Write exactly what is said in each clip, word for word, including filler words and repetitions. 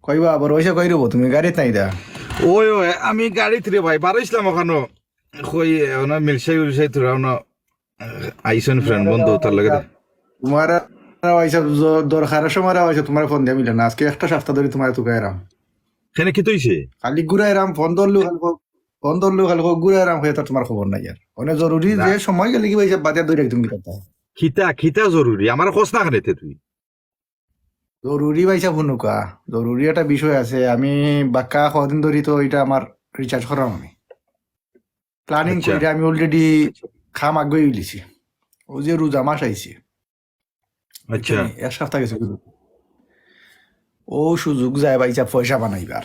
কইবা, বড় ভাইসাব কই রইবো? তুমি গাড়িত নাই দা? ওই, ওই, আমি গাড়িত রে ভাই, বারইছলাম অখানো। কই, ওনা মিলসাই উলসাই তোরা ওনা আইছইন ফ্রেন্ড বন্ধু, তার লগে দে। তোমার আর ভাইসাব জ-, দরকারর সময় আর ভাইসাব তোমার ফোন দিয়া মিলে না। আজকে একটা সপ্তাহ ধরি তোমার তুকাইরাম। কেনে কিতা অইছে? খালি ঘুরাইরাম, ফোন ধরলেও খালি কও, ফোন ধরলেও খালি কও, ঘুরাইরাম, কই তার তোমার খবর নাই আর। মানে জরুরি না। যে সময় গেলে কি ভাইসাব বাদে ধরে একদম কিতা? কিতা, কিতা জরুরি? আমারে কস না কেনে তে তুই? জরুরি ভাইসাব হুনুকা, জরুরি একটা বিষয় আছে। আমি বাক্কা কদিন ধরি তো ইটা আমার recharge করাম আমি। Planning আচ্ছা। কইরা আমি already কাম আগুয়াই লিছি। অউ যে রোজা মাস আইছে। আচ্ছা। বুঝছনি? এক সপ্তাহ গেছে। অউ সুযোগ যায় ভাইসাব পয়সা বানাইবার।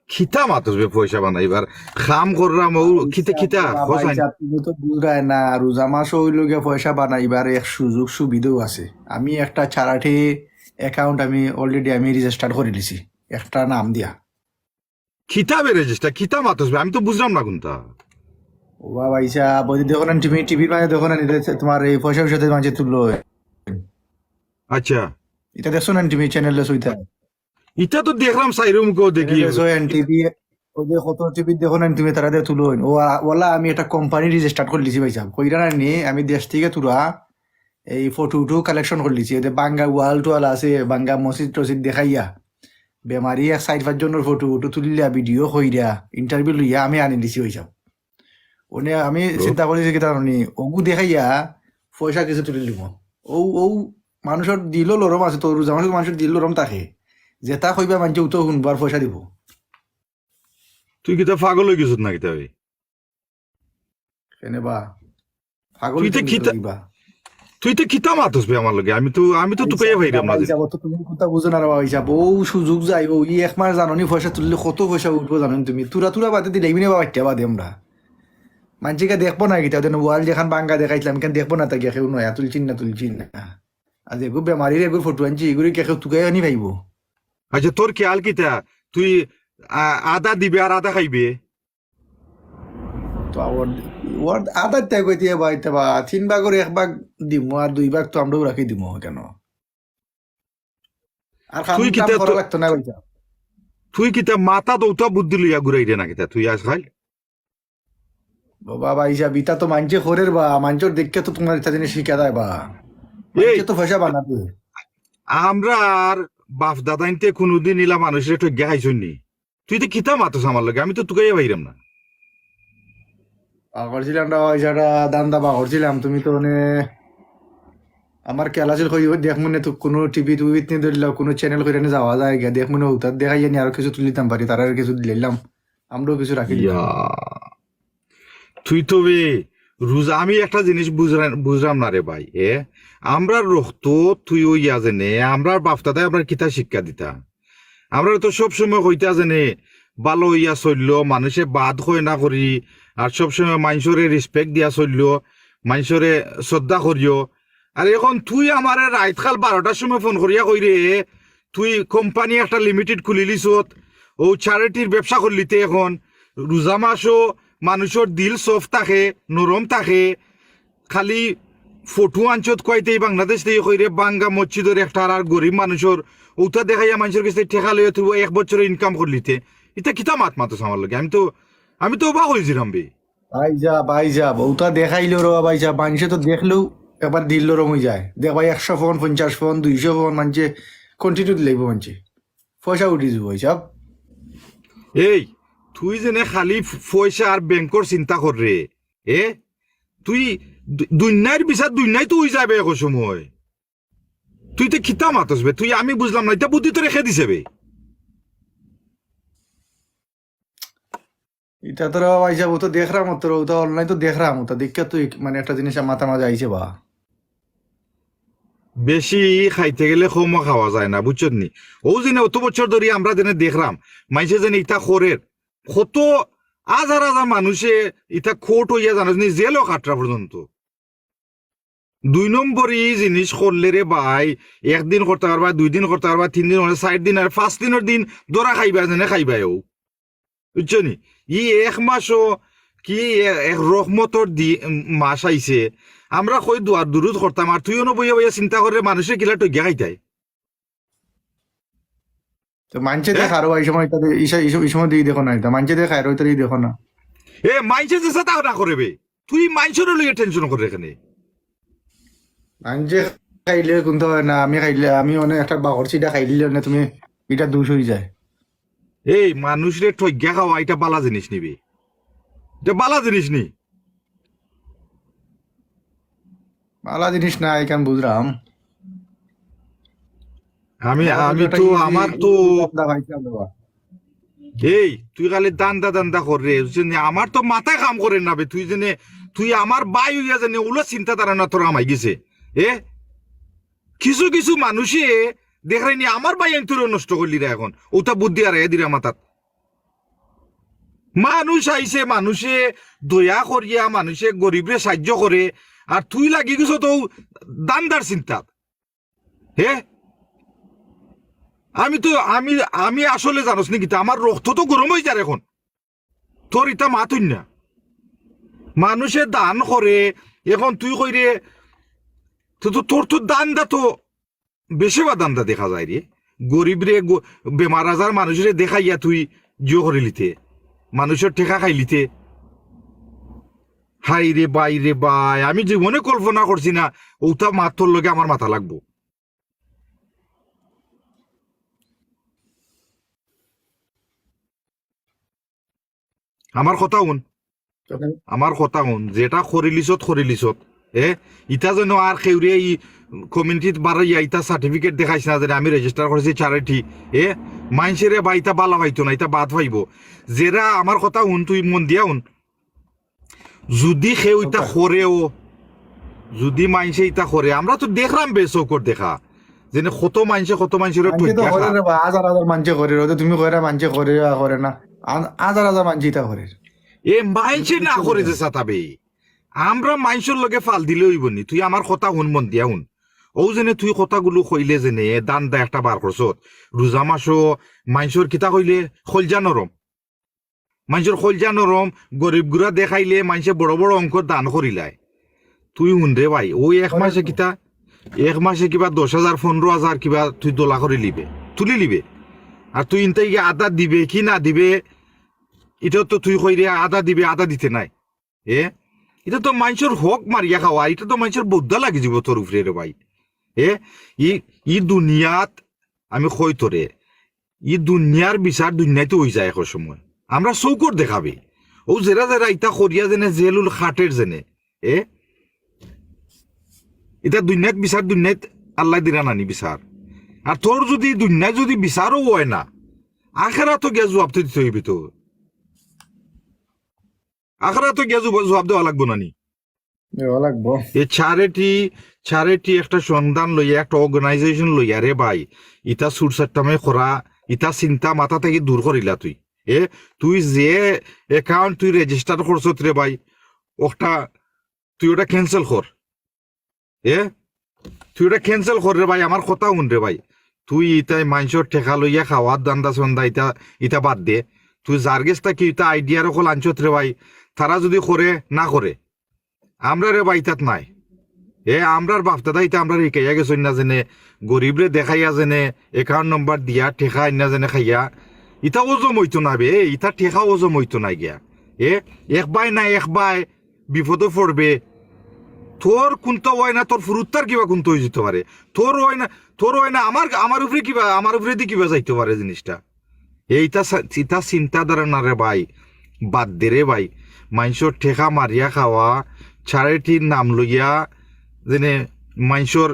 কিতা মাতস বে পয়সা বানাইবার? কাম কররাম অউ কিতা কিতা? ভাইসাব, কস আইন। তুমি তো বুঝরায় না, রোজা মাস অইলো গিয়া পয়সা বানাইবার এক সুযোগ সুবিধাও আছে। আমি একটা charity account আমি already আমি register করি লিছি, একটা নাম দিয়া। কিতা বে register? কিতা মাতস বে? আমি তো বুঝরাম না কুনটা। ও বা ভাইসাব, ওই যে দেখো না তুমি টিভির মাঝে দেখো না, নিতে তোমার এই পয়সা পয়সা মাঝে তুললো। আচ্ছা। ইটা দেখছো না তুমি চ্যানেল সইতা? ইটা তো দেখরাম সাইরো মুখো দেখি। দেখছো এনটিভি, ওই যে কত টিভি দেখো না তুমি, তারা দিয়ে তুলো। ও আ-, ওলা আমি একটা কোম্পানি register করি লিছি ভাইসাব। কইরা না নি, আমি দেশ থেকে তুরা এই ফটো উটো collection করি লিছি। ওই যে বাঙ্গা ওয়াল টোয়াল আছে, বাঙ্গা মসজিদ টসজিদ দেখাইয়া। বেমারি এক চাইর পাঁচ জনর ফটো উটো তুলিয়া, ভিডিও কইরা, interview লইয়া আমি আনি লিছি ভাইসাব। ওনে আমি ও। চিন্তা করি যে কিতা জানো নি, ওগু দেখাইয়া পয়সা কিছু তুলি লিমু। ও, ও মানুষর দিলও লরম আছে, তো রোজা মাসর মানুষর দিল লরম থাকে। যেটা কইবা মানষে উতো হুনবার পয়সা দিব। তুই কিতা পাগল অই গেছত না কিতা বে? কেনে বা? পাগল তুই তো অইতে কিতা, কিতা? তুই তো কিতা মাতস বে আমার লগে? আমি তো, আমি তো আচ্ছা, তুকাইয়া পাইরাম না যে। আচ্ছা, অত তুমি কথা বুঝো না রে বাবা, হিসাব। ও সুযোগ যাইব, ই এক মাস জানো নি পয়সা তুললে কত পয়সা উঠবো জানো নি তুমি? তুরা তুরা বাদে দিলে এমনি বাবা, বাদে আমরা। মানষে কে দেখবো না কিতা? ওদের ওয়াল যেখান বাঙ্গা দেখাইছিলাম, এখান দেখবো না তাকে কেউ নয়া তুলছি না, তুলছি না। আর যেগু বেমারির এগু ফটো আনছি, এগুলি কে কেউ তুকাই আনি পাইবো? আচ্ছা, তোর খেয়াল কিতা? তুই আ-, আধা দিবে আর আধা খাইবে? তো আবার ওর আধার ত্যাগ হইতে বা, ইতে বা, তিন ভাগর এক ভাগ দিমু আর দুই ভাগ তো আমরাও রাখি দিমু কেন? আর তুই খামুখা কিতা করা তো, লাগতো না, কইতা। তুই কিতা মাথা দৌতা বুদ্ধি লইয়া ঘুরাই রে না কিতা? তুই আজ খাই। বাবা, ভাই সাহেব, ইতা তো মানষে করের বা, মানষর দেখে তো তোমার ইতা জিনিস শিখা যায় বা। এই, মানষে তো পয়সা বানাবে। আমরা আর বাপ দাদাইনতে কোনোদিন ইলা মানুষরে ঠগিয়া খাইছইন নি? তুই তো কিতা মাতস আমার লগে? আমি তো তুকাইয়া পাইরাম না। পাকড়ছিলাম রে ভাই, যারা ধান্দা পাকড়ছিলাম, তুমি তো মানে আমার খেয়াল আছিল কই, ওই দেখ মনে তো কোনো টিভি টুভি নি ধরলাম, কোনো চ্যানেল কইরা নি যাওয়া যায় গিয়া, দেখ মনে হউতার দেখাইয়া নি আরো কিছু তুলিতাম পারি, তারা আর কিছু দিলাম, আমরাও কিছু রাখি দিলাম। ইয়া, তুই তো বে রোজা, আমি একটা জিনিস বুঝরা-, বুঝরাম না রে ভাই, এ? আমরার রক্ত তুই অইয়া যেনে, আমরার বাপ দাদায় আমরারে কিতা শিক্ষা দিতা? আমরারে তো সব সময় কইতা যেনে, ভালো অইয়া চললো, মানষে বাদ কয় না করি, আর সব সময় মানষরে respect দিয়া চললো, মানষরে শ্রদ্ধা করিও। আর এখন তুই আমারে রাইতকাল বারোটার সময় ফোন করিয়া কইরে, তুই কোম্পানি একটা লিমিটেড খুলিলিছত, ও charityর ব্যবসা করলিতে এখন, রোজা মাসও মানষর দিল soft থাকে, নরম থাকে, খালি ফটো আনছত কইতে এই বাংলাদেশ থাকি কইরে বাঙ্গা মসজিদর একটা আর গরিব মানষর, ওটা দেখাইয়া মানষর গেছে টেকা লইয়া তুই এক বছরে ইনকাম করলিতে। ইতা কিতা মাত মাতস আমার লগে? আমি তো, আমি তো অবাক অইযিরাম বে। ভাই সাব, ভাই সাব, ওটা দেখাইলো রে ভাই সাব, মানষে তো দেখলেও একবার দিল নরম অইযায়। দেখ ভাই, একশো ফোন, পঞ্চাশ ফোন, দুইশো ফোন মানষে continue দিলাইবো মানষে। পয়সা উঠি যাইবো ভাই সাব। এই, তুই যেনে খালি ফ-, পয়সা আর ব্যাংকর চিন্তা কররে, এ? তুই দু-, দুনিয়ার বিচার দুনিয়ায় তো অইযাবে এক সময়। তুই তো কিতা মাতস বে? তুই, আমি বুঝলাম না, ইতা বুদ্ধি তোরে কে দিছে বে? ইতা তো রে ভাই সাব, ও তো দেখরাম, ও তো, ও তো online তো দেখরাম, ও তো দেখিয়া তুই মানে একটা জিনিস মাথার মাঝে আইছে বা। বেশি খাইতে গেলে কমও খাওয়া যায় না, বুঝছত নি? ও যেনে অত বছর ধরি আমরা যেনে দেখরাম, মানষে যেনে ইতা করের, কত হাজার হাজার মানষে ইতা কোর্ট অইয়া জানোস নি, জেলও কাটরা পর্যন্ত। দুই নম্বরই জিনিস করলে রে ভাই, একদিন করতা পারবা, দুই দিন করতা পারবা, তিন দিন করতা, চাইর দিন আর পাঁচ দিনর দিন ধরা খাইবা, যেনে খাইবা ও। বুঝছো নি? ই এক মাসও কি এ-, এক রহমতর দি-, মাস আইছে। আমরা কই দোয়ার দুরুদ করতাম, আর তুই অনো বইয়া বইয়া চিন্তা কররে মানষে কিলা ঠগিয়া খাইতায়। তো মানষে দেখ আরো, এই সময় তাদের ইসা-, ইসা-, এই সময় দিয়ে দেখো না, এটা মানষে দেখ আরো, এটা দিয়ে দেখো না। এ, মানষে যে সাথে না করে বে, তুই মানষের লইয়া টেনশন করে এখানে। মানষে খাইলে কিন্তু হয় না, আমি খাইলে, আমি অনেক একটা বাহর সিটা খাইলে না, তুমি এটা দুষ হয়ে যায়। এই মানুষরে ঠগিয়া খাওয়া, এটা বালা জিনিস নিবে, এটা বালা জিনিস নি। বালা জিনিস না, এখান বুঝলাম। আমি, আমার আমি একটা তো, ইজি আমার তো ধান্দা পাইছিলাম বাবা। এই, তুই খালি ধান্দা ধান্দা কর রে, বুঝছস নি? আমার তো মাথায় কাম করে না বে, তুই জেনে, তুই আমার ভাই হইয়া জেনে, ওলা চিন্তাধারা না তোর আমাই গেছে। এ, কিছু কিছু মানুষে দেখরায়নি, আমার ভাই আইন তোরে নষ্ট করলি রে এখন, ওটা বুদ্ধি আর এ দিরা মাথাত। মানুষ আইছে, মানুষে দয়া করিয়া, মানুষে গরিবরে সাহায্য করে, আর তুই লাগি গেছো তো ধান্দার চিন্তাত। হে, আমি তো, আমি, আমি আসলে জানোস নি কিতা, আমার রক্ত তো গরম হয়ে যার এখন। তোর ইতা মাতুন না, মানুষে দান করে, এখন তুই কইরে, তো, তো তোর তো ধান্দা তো বেশি বা ধান্দা দেখা যায় রে। গরিব রে, গ-, বেমার আজার মানুষরে দেখাইয়া তুই জিও করিলিতে, মানুষের টেকা খাইলিতে। হায় রে ভাই রে ভাই, আমি জীবনে কল্পনা করছি না ওটা মাতর লগে আমার মাথা লাগবো। আমার কথা হুন, আমার কথা হুন, যেটা করিলিছত, করিলিছত। এ, ইটা যেন আর কেউরে ই কমিউনিটিত বারইয়া ইটা সার্টিফিকেট দেখাইছ না যে আমি রেজিস্টার করছি চ্যারিটি। এ, মাইনষে রে বা ইটা বালা পাইতো না, ইটা বাদ পাইবো। যেরা আমার কথা হুন, তুই মন দিয়া হুন, যদি কেউ ইটা করেও, যদি মাইনষে ইটা করে, আমরা তো দেখলাম বে চউখর দেখা, যেনে কত মাইনষে কত মাইনষরে মাইনষে তো ঠগিয়া করে খায়। রে বা, হাজার হাজার মাইনষে করে, ওটা তুমি কইরা মাইনষে করে বা করে না, আ-, হাজার হাজার মাইনষে ইটা করে। এ মাইনষে না করে যে সাতাবে, আমরা মাইনষর লগে ফাল দিলে অইবো নি? তুই আমার কথা হুন, মন দিয়া হুন। ও যেনে তুই কথাগুলো কইলে যেনে, এ ধান্দা একটা বার করছত, রোজা মাসো মাইনষর কিতা কইলে, কলজা নরম। মাইনষর কলজা নরম, গরিব গুরা দেখাইলে মাইনষে বড় বড় অঙ্ক দান করিলায়। তুই হুন রে ভাই, ওই এক মাসে কিতা, এক মাসে কিবা দশ হাজার, পনেরো হাজার কিবা তুই দলা করি লিবে, তুলি লিবে। আর তুই ইনতাই গিয়া আধা দিবে কি না দিবে, ইটা তো তুই কইরে আধা দিবে, আধা দিতে নাই। এ, ইটা তো মাইনষর হক মারিয়া খাওয়া, ইটা তো মাইনষর বৌদ্ধা লাগি যিবো তোর উপরে রে ভাই। এ, ই, ই দুনিয়াত আমি কই তোরে, ই দুনিয়ার বিচার দুনিয়াইতে অই যায় এক সময়। আমরা চউখর দেখাবে। ও যেরা যেরা ইতা করিয়া যেনে জেলুল খাটের যেনে, এ, ইতা দুনিয়াত বিচার দুনিয়াত আল্লায় দিরা নানি বিচার। আর তোর যদি দুনিয়াত যদি বিচারও হয় না, আখেরাতো গিয়া জবাব তো দিতে অইবে তো। আখেরাতো গিয়া জুব-, জবাব দেওয়া লাগবো না নি? দেওয়া লাগবো। এ চ্যারিটি, চ্যারিটি একটা সন্ধান লইয়া, একটা অর্গানাইজেশন লইয়া রে ভাই, ইতা সুরসাট্টামে করা, ইতা চিন্তা মাথা থাকি দূর করিলা তুই। এ, তুই যে অ্যাকাউন্ট তুই রেজিস্টার করছত রে ভাই, ওটা, তুই ওটা ক্যান্সেল কর। এ, তুই ওটা ক্যান্সেল কর রে ভাই, আমার কথা হুন রে ভাই। তুই ইতায় মাইনষর টেকা লইয়া খাওয়ার ধান্দা সন্দা ইতা, ইতা বাদ দে। তুই যার গেছ থাকি ইতা আইডিয়ার অকল আনছত রে ভাই, তারা যদি করে, না করে, আমরা রে ভাই ইতাত নাই। এ, আমরার বাপ দাদা ইতা আমরার হিকাইয়া গেছইন না যেনে, গরিবরে দেখাইয়া যেনে, অ্যাকাউন্ট নম্বর দিয়া টেকা আইনা যেনে খাইয়া, ইতা অজম অইতো না বে, ইতা টেকা অজম অইতো না গিয়া। এ, এক বায় না এক বায়, বিপদো পড়বে। তোর কুন্তা অয় না, তোর ফুরুত্তার কিবা কুন্তা অই যিতো পারে। তোর অয় না, তোর অয় না, আমার, আমার উপরে কিবা, আমার উপরেদি কিবা যাইতো পারে জিনিসটা। এইটা সা-, ইতা চিন্তাধারা না রে ভাই, বাদ দে রে ভাই। মাইনষর টেকা মারিয়া খাওয়া, চ্যারিটির নাম লইয়া যেনে মাইনষর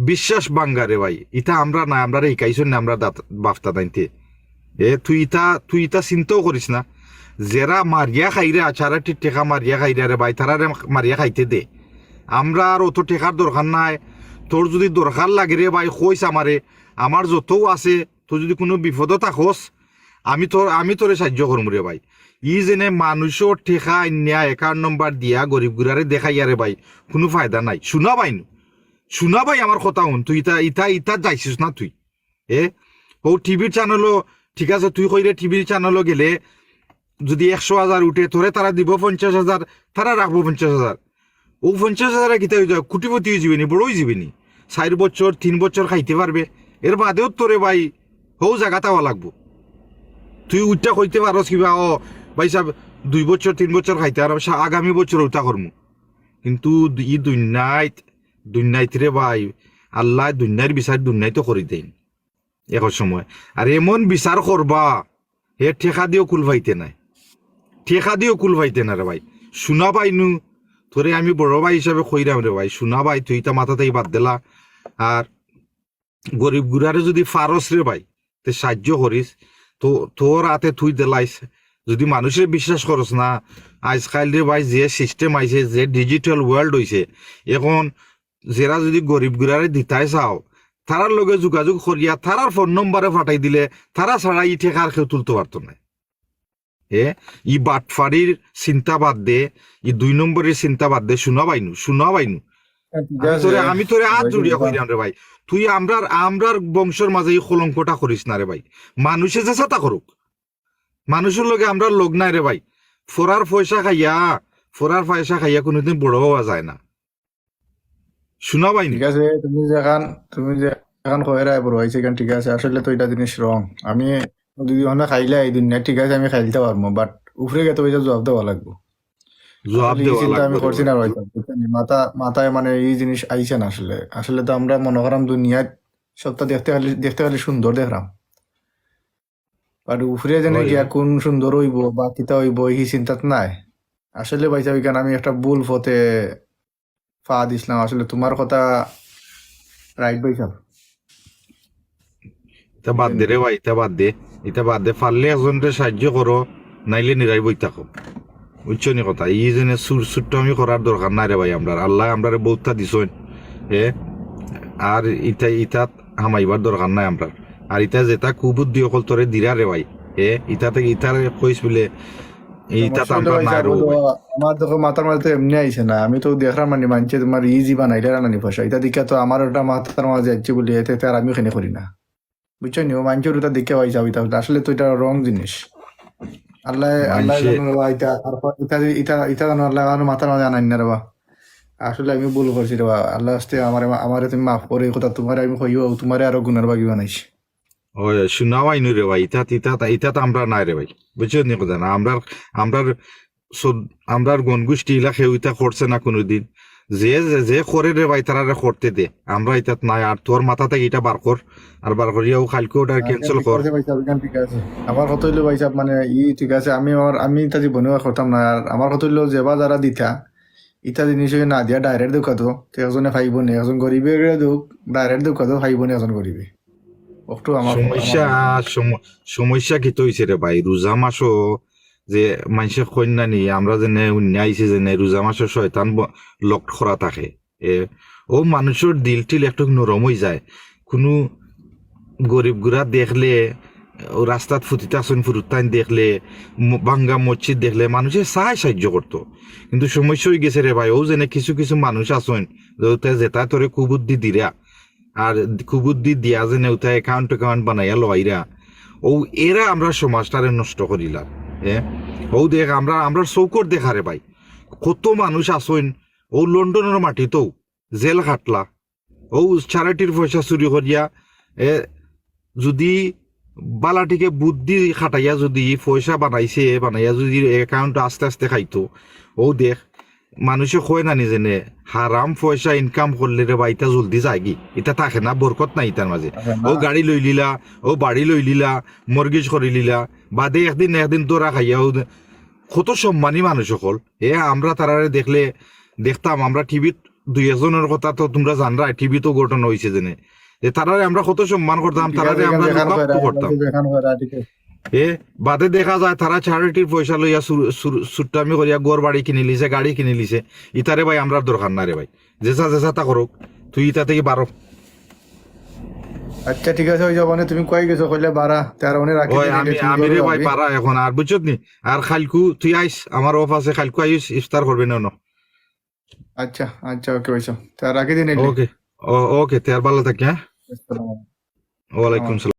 বিশ্বাস ভাঙ্গা রে ভাই। ইতা আমরা না, আমরারে হিকাইছইন না, আমরার দাত-, বাপ দাদাইন্তে। এ, তুই ইতা, তুই ইতা চিন্তাও করিস না। যেরা মারিয়া খাইরা, চ্যারিটির টেকা মারিয়া খাইরা রে ভাই, তারারে মারিয়া খাইতে দে। আমরা আর অত টেকার দরকার নাই। তোর যদি দরকার লাগে রে ভাই, কইস আমারে। আমার যতও আছে, তুই যদি কুনু বিপদো থাকস, আমি তোর, আমি তোরে সাহায্য করমু রে ভাই। ই যেনে মাইনষর টেকা আইন্না অ্যাকাউন্ট নম্বর দিয়া গরিব গুরারে দেখাইয়া রে ভাই, কুনু ফায়দা নাই। শুনা ভাই নু, শুনা ভাই আমার কথা হুন, তুই ইতা, ইতা, ইতা যাইছিস না তুই। এ, ও টিভির চ্যানেলও, ঠিক আছে, তুই কইরে টিভির চ্যানেলও গেলে যদি একশো হাজার উঠে, তোরে তারা দিব পঞ্চাশ হাজার, তারা রাখবো পঞ্চাশ হাজার। ও পঞ্চাশ হাজারে কিতা অই যাবে? কোটিপতি অই যিবে নি, বড় অই যিবে নি। চাইর বছর, তিন বছর খাইতে পারবে, এর বাদেও তোরে ভাই হউ জাগাত আওয়া লাগবো। তুই উঠা কইতে পারস কিবা, "ও ভাই সাহেব, দুই বছর তিন বছর খাইতে আর সা-, আগামী বছর উঠা করমু।" কিন্তু ই দুনিয়াত, দুনিয়াত রে ভাই, আল্লাহ দুনিয়ার বিচার দুনিয়াত করি দেইন এক সময়। আর এমন বিচার করবা, হে ঠেকা দিও কুল পাইতে নাই, ঠেকা দিও কুল পাইতে না রে ভাই। শুনা ভাই নু, তোরে আমি বড় ভাই হিসাবে কইরাম রে ভাই, শুনা ভাই, তুই ইতা মাথা থাকি বাদ দিলা। আর গরিব গুরারে যদি পারস রে ভাই, তে সাহায্য করিস। তো তোর হাতে তুই দিলাইস। যদি মানুষরে বিশ্বাস করস না, আইজকাইল রে ভাই যে system আইছে, যে digital world অইছে, এখন যেরা যদি গরিব গুরারে দিতায় চাও, তারার লগে যোগাযোগ করিয়া তারার ফোন নম্বরে পাঠাই দিলে, তারা ছাড়া ই টেকা আর কেউ তুলতো পারতো নায়। এ, ই বাটফারির চিন্তা বাদ দে, ই দুই নম্বরের চিন্তা বাদ দে, শুনা ভাই নু, শুনা ভাই নু। হ্যাঁ, ঠিক আমি আছে। তোরে, আমি তোরে হাত ভাই, জুড়িয়া ঠিক আছে। কইরাম রে ভাই, তুই আমরার, আমরার বংশর মাঝে ই কলঙ্কটা করিস না রে ভাই। মানুষে যেছাতা করুক, মানুষর লগে আমরার লগ নাই রে ভাই। ফরার পয়সা খাইয়া, ফরার পয়সা খাইয়া কোনোদিন বড় হওয়া যায় না। শুনা ভাই নি? ঠিক আছে, তুমি যেখান, তুমি যেখান কইরায় বড় ভাই, সেখান ঠিক আছে। আসলে তো ইটা জিনিস wrong। আমি যদি অনে খাইলাই দুনিয়া, ঠিক আছে, আমি খাইলতে পারমু, but উপরে গিয়া তো ইটা জবাব দেওয়া লাগবো। জবাব আসলে এই দেওয়া চিন্তা আমি লাগবো রে করছি ভাই। না ভাই, বুঝছো নি? মাথা, মাথায় মানে ই জিনিস আইছে না আসলে। আসলে তো আমরা মনে করাম দুনিয়াত সবটা দেখতে খালি, দেখতে খালি সুন্দর দেখরাম, but উপরে যেন ওই, গিয়া ওই। কোন সুন্দর অইবো বা কিতা অইবো, ই চিন্তাত নাই। আসলে ভাই সাহেব, এখানে আমি একটা ভুল পথে পা দিছিলাম। আসলে তোমার কথা right ভাই সাহেব। ইতা বাদ দে রে ভাই, ইতা বাদ দে, ইতা বাদ দে। পারলে একজনরে সাহায্য করো, নাইলে নিরাই বই থাকো। বুঝছো নি কথা? ই যেনে সুর সুট্টামি করার দরকার নাই রে ভাই আমরার। আল্লায় আমরারে বউততা দিছইন, এ? আর ইতা, ইতাত হামাইবার দরকার নাই আমরার। আর ইতা যেতা কুবুদ্ধি অকল তোরে দিরা রে ভাই, এ? ইতা থাকি ইতারে কইস বুলে, ইতাত সমস্যা হইলো আমরা ভাই নাই সাহেব, রে ভাই। আমার দেখো মাথার মাঝে তো এমনি আইছে না। আমি তো দেখরাম মানে মানষে তোমার easy বানাইলে রানানি পয়সা। ইতা দেখিয়া তো আমার ওটা মাথার মাঝে আইছে বুলে, এতে, এতে আর আমি ওখানে করি না। বুঝছো নি? ও মানষর ওটা দেখিয়া ভাই সাহেব, ইতা আসলে তো ইটা wrong জিনিস। আল্লাহ, আল্লাহ মানষে জানো রে ভাই, ইতা, আর ইতা, ইতা, ইতা জানো আল্লাহ আমার মাথার মাঝে আনাই না রে বা। আসলে আমি ভুল করছি রে বা। আল্লাহ আস্তে আমারে, আমারে তুমি মাফ করো, এই কথা তোমারে আমি কইও, তোমারে আরো গুনার বাগি বানাইছি। ওই, শুনা ভাই নু রে ভাই, ইতাত, ইতাত, ইতাত আমরা নাই রে ভাই। বুঝছো নি কথা না? আমরার, আমরার সব, আমরার গণগোষ্ঠী ইলা কেউ ইতা করছে না কোনোদিন। যে, যে, যে করে রে ভাই, তারারে করতে দে। আমরা ইতাত নাই। আর তোর মাথা থাকি ইটা বার কর। আর বার করিয়া ও কাইলকু order আচ্ছা, cancel ঠিক কর। আছে ভাই সাহেব, এখান ঠিক আছে। আমার কথা হইলো ভাই সাহেব, মানে, ই ঠিক আছে, আমি আমার, আমি ইতা জীবনেও আর করতাম না। আর আমার কথা হইলো, যেবা যারা দিতা, ইতা জিনিস না দিয়া direct দেউক্কা তো, তে একজনে পাইবো নি, একজন গরিবে দেউক, direct দেউক্কা তো, পাইবো নি একজন গরিবে। অকটু আমার সমস্যা, আমার সম-, সমস্যা কিতা অইছে রে ভাই? রোজা মাসো যে মানষে কইন না নি, আমরা যেনে হুনিয়া আইছি যেনে রোজা মাসো শয়তান ব-, lock করা থাকে। এ, ও মানষর দিল টিল একটু নরম অইযায়। কুনু গরিব গুরা দেখলে, ও রাস্তাত ফুতি থাকছইন ফুরুত্তাইন দেখলে, ম-, ভাঙ্গা মসজিদ দেখলে মানষে চায় সাহায্য করতো। কিন্তু সমস্যা অইগেছে রে ভাই, ও যেনে কিছু কিছু মানুষ আছইন, যে ওতে যেতা তোরে কুবুদ্ধি দিরা, আর কুবুদ্ধি দিয়া যেনে ওতে account account বানাইয়া লইরা, ও এরা আমরার সমাজটারে নষ্ট করিলার। এ, ও দেখ, আমরা, আমরার চউখর দেখা রে ভাই, কত মানুষ আছইন, ও লন্ডনর মাটিতও জেল খাটলা, ও charityর পয়সা চুরি করিয়া, এ, যদি বালা টিকে বুদ্ধি খাটাইয়া যদি পয়সা বানাইছে, বানাইয়া যদি account আস্তে আস্তে খাইতো, ও দেখ, মানষে কয় না নি যেনে, হারাম পয়সা income করলে রে ভাই, ইতা জলদি যায়গি, ইতা থাকে না, বরকত নাই ইতার মাঝে। থাকে না। ও গাড়ি লইলিলা, ও বাড়ি লইলিলা, mortgage করিলিলা, বাদে একদিন না একদিন ধরা খাইয়া ও দে-, কত সম্মানী মানুষ অকল। এ, আমরা তারারে দেখলে, দেখতাম, আমরা টিভিত দুই একজনর কথা তো তুমরা জানরায়, টিভিত ঘটনা অইছে যেনে। যে তারারে আমরা কত সম্মান করতাম, ঠিক আছে, তারারে আমরা look up তো করতাম। এ, বাদে দেখা যায় তারা charityর পয়সা লইয়া সুর-, সুর-, সুট্টামি করিয়া ঘর বাড়ি কিনিলিছে, গাড়ি কিনিলিছে। ইতারে ভাই আমরার দরকার না রে ভাই। যেছা যেছা তা করুক, তুই ইতা থাকি বারো। আচ্ছা, ঠিক আছে, ওই যে মানে তুমি কই গেছো, কইলে বারা, তার মানে রাখি ওই দিন, আমি, তুমি আমি রে ভাই বারা এখন আর বুঝছত নি? আর কাইলকু তুই আইস, আমার off আছে, কাইলকু আইস, ইফতার করবে না, না? আচ্ছা, আচ্ছা, ওকে ভাই সাহেব, তা রাখি দিন এলে। ওকে, ও-, ওকে, তে আর ভালো থাকি, হ্যাঁ? আসসালামু আলাইকুম। ওয়ালাইকুম আসসালাম।